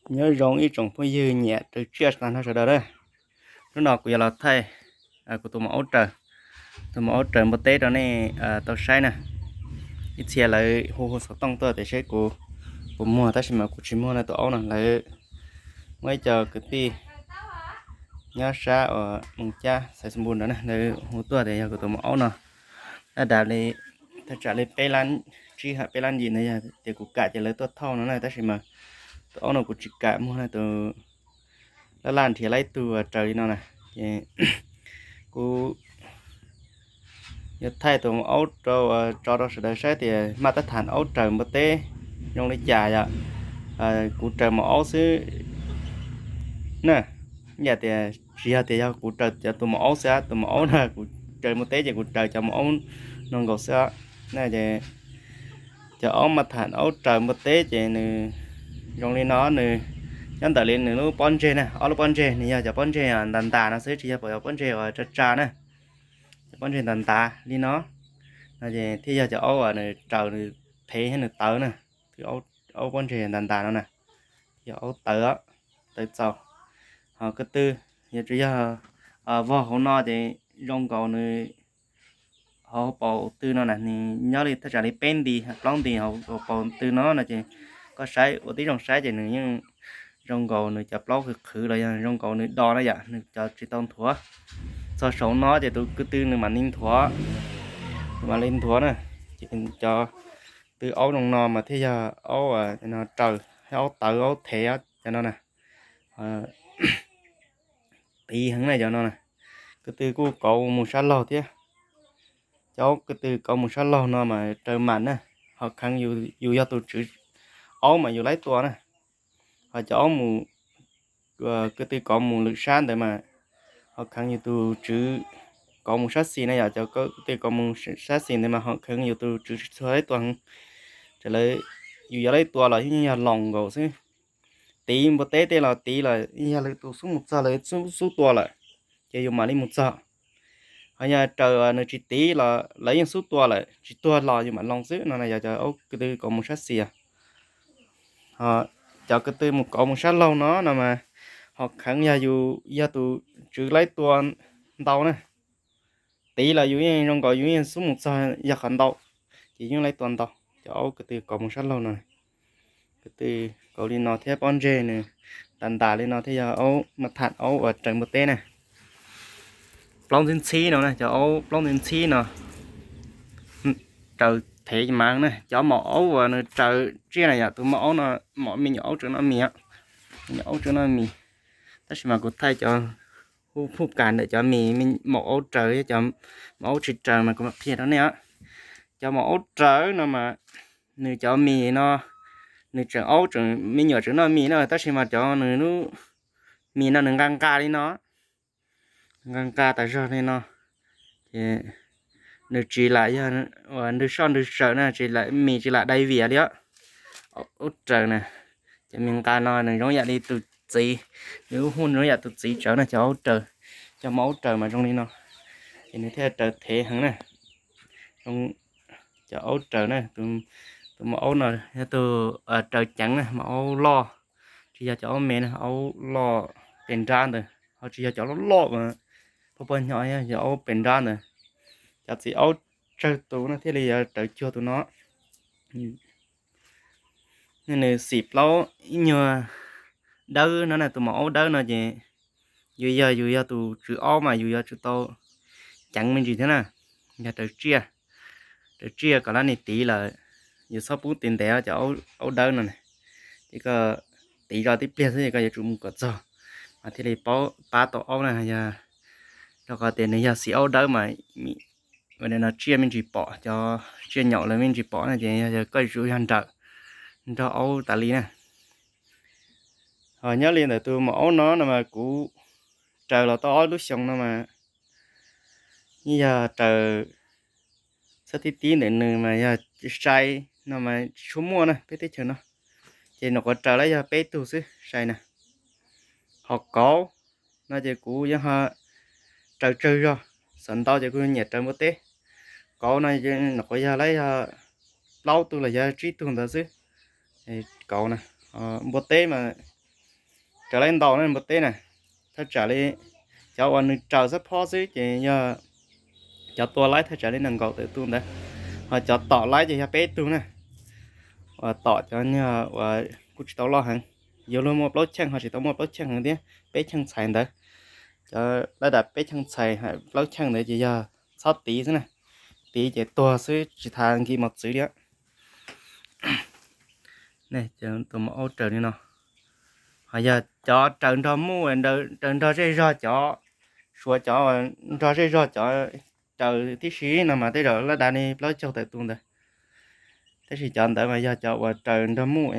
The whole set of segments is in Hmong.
Nyob zoo ib tsoom phooj ywg nyiam raws tsiaj tag nrho sawv daws na. Hnub no kuv yuav los thaij kuv tus maum aub raws, tus maum aub raws npua teb rau nej tau saib na. Ib txhia lawv hu hu xov tooj tuaj tias saib kuv puas muag, tab sis mas kuv tsis muag no tus aub no. Lawv muaj ib co kwv tij nyob sab uas Moos Cab Xaiv Xus Npus ntawd na, lawv hu tuaj tias yog kuv tus maum aub no, dab dab li thaj tsam li peb lab tsib ham peb lab yim ntawd, yog tias kuv kam ces lawv tuaj thauj no na, tab sis mas tus aub no kuv tsis kam muag na, tus laj laj nrhiav lab ib tug raws li no na. Ces kuv yuav thaij tus maum aub rau, tso rau sawv daws saib tias maj tab tham aub raws npua teb zoo li cas yom. Kuv raws maum aub xwb na, yam tias tsis yog tias yog kuv raws cov tus maum aub xwb, tus maum aub no kuv raws npua teb ces kuv raws cov maum aub no nkaus xwb. Cov aub maj tham aub raws npua teb ces nws zoo li no, nws nyob ntawm li nws lub pob ntseg na, ob lub pob ntseg nws yog cov pob ntseg ntas ntas no xwb, tsis yog pom cov pob ntseg uas tsa tsa na. Cov pob ntseg ntas ntas li no, no ces thiaj yog cov aub uas nws raws nws thev thiab nws tawv na. Aub pob ntseg ntas ntas no na, yog aub tawv, tawv txaus. Ho ko tw, yuav tsum yog vog hauv no ces zoo nkaus nws hauv paus tw no na, nws nyob li thaj tsam li peb nti plaub nti hauv paus tw no no ces koj saib ua tib zoo saib ces nws yeej zoo nkaus nws cov plaub qhwv qhwv los yog zoo nkaus nws do na yom, nws cov tsis tau nthuav. Txog saum no ces tus ko tw nws mam li nthuav, nws mam li nthuav na. Ces cov tw aub zoo no mas thiaj yog aub raws, aub tawv, aub thev cov no na. Tiv heev na cov no na. Ko tw kuj kauv mus sab laug thiab. Cov aub ko tw kauv mus sab laug no mas raws mam na, ho kheev yus yog tus tswv aub mas yus laib tua na. Ho cov aub mus, ko tw kauv mus lwm sab ntawd mas ho kheev yus tus tswv kauv mus sab xis na yom. Cov ko tw kauv mus sab xis ntawd mas ho kheev yus tus tswv tsis txhua laib tua heev. Raws lawv, yus yog laib tua los yeej yog loos nkaus xwb. Tiv npua teb tej los tiv los yog lawv tus xub mus txog lawv xub tua lawm, ces yus mam li mus txog. Ho yog raws nws tsis tiv los lawv yeej xub tua lawm, tsis tuag los yus mam loos xwb no na. Yog cov aub ko tw kauv mus sab xis, cov ko tw mus kauv mus sab laug no no mas ho kheev yog yus yog tus tswv laib tua ntau na. Tiv los yus yeej zoo nkaus yus yeej xub mus txog yog qhov ntau, ces yeej laib tua ntau. Cov aub ko tw kauv mus sab laug no, ko tw kauv li no thiab pob ntseg nws ntas ntas li no thiaj yog aub maj tham aub uas raws npua teb na. Plaub ntxhib ntxhib no na, cov aub plaub ntxhib ntxhib no raws thev mas na. Cov maum aub uas nws raws tsiaj na yom, tus maum aub no, maum me nyuam aub tsev noj mis, me nyuam aub tsev noj mis. Tab sis mas kuv thaij cov hu phuj kas ntawm cov mis, maum aub raws, cov maum aub tsis raws mas kuv mam qhia rau nej os. Cov maum aub raws no mas nws cov mis no, nws tseem aub, me nyuam tsev noj mis na, tab sis mas cov nws lub mis no nws nqa nqa li no, nqa nqa tas zog li no, ces nws tsis lam yog ntws soj ntws sawm na, tsis lam mis tsis lam dai vias li os. Aub raws na, cov mis nqa no nws zoo yam li tus txiv, nws lub hu zoo yam tus txiv tsawv na, cov aub raws. Cov maum aub raws mas zoo li no, ces nws thiaj raws thev heev na. Cov aub raws na, tus maum aub no yog tus raws ceev na, maum aub loj, tsis yog cov aub me na, aub loj pes nrab ntawd, ho tsis yog cov loj loj, pog pog nyo, yog aub pes nrab ntawd. Cov txiv aub tsawg tus no thiaj li yuav raws cuag tus no. Nws xim plaub ib nyuag dawb no na, tus maum aub dawb no ces yus yog, yus yog tus tswv aub mas yus yuav tsum tau ceev me ntsis thiab na. Yog raws tsiaj, raws tsiaj kom lab nis tiv lawm, yus txhob pub tiv ntev cov aub dawb no na. Ces koj tiv zoj tib pliag xwb ces koj yuav tsum mus kom txog mas thiaj li pab tau aub na. Yog rau qhov tias nws yog xim aub dawb mas tsiaj me ntsis pom, cov tsiaj nyaum lawv me ntsis pom na, ces yog koj yuav tsum yog nrawm nrog aub tas li na. Ho nyob li ntawm tus maum aub no no mas kuv raws los tau ob lub xyoo no mas yeej yog raws txhob tib tib ntawm nws mas yog sai no mas tsis tshua muaj na peb teb chaws no. Ces nyuam qhuav raws lawm yog peb tug xwb sai na. Ho kauv no ces kuv yeej ho raws tsawg zog, xav ntau ces kuv nyiam raws npua teb. Kauv no nyuam qhuav yog lawm yog plaub tug los yog tsib tug ntawd xwb. Kauv na, npua teb mas raws laib ntaus na npua teb na. Thaj tsam li cov uas nws raws xab phob xwb ces yog cov tua laib thaj tsam li nees nkaum tawm tus ntawd, ho cov tom laib ces yog peb tug na. Uas tom cov uas kuj tsis tau loj heev, yuav luag muaj plaub cheej ho tsis tau muaj plaub cheej heev thiab, peb cheej txhais ntawd. Cov lab das peb cheej txhais plaub cheej ntawd ces yog txhob tiv xwb na, tiv ces tuag xwb tsis tas nkis mos txwv li. Tus mos aub raws li no, ho yog cov raws nrog muj, raws nrog zej zog cov, suav cov nrog zej zog cov raws tib si no mas tej zaum lab das li plaub caug tawm tus ntawd. Tab sis cov ntawd mas yog cov uas raws nrog muj,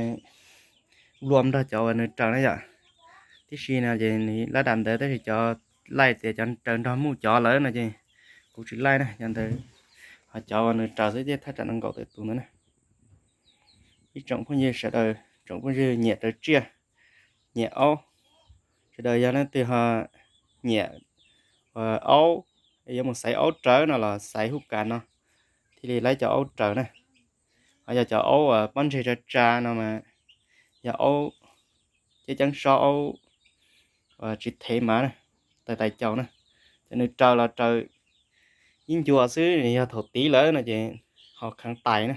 luam nrog cov uas nws raws na yom. Tib si no ces nws lab das ntawd, tab sis cov laij tias cov raws nrog muj cov lawm no ces kuv tsis laij na cov ntawd, ho cov uas nws raws xwb thiaj thaj tsam nees nkaum tawm tus ntawd na. Ib tsoom phooj ywg sawv daws, tsoom phooj ywg nyiam raws tsiaj, nyiam aub, sawv daws yog leej twg ho nyiam aub, yuav mus xaiv aub raws no los xaiv hub kas no thiaj li laib cov aub raws na. Ho yog cov aub uas pob ntseg tsa tsa no mas yog aub ceeb ceeb sob, aub tsis thev mas na, tais tais caus na. Ces nws raws los raws ib ncua xwb, yog thaum tiv lawm no ces ho kheev tais na.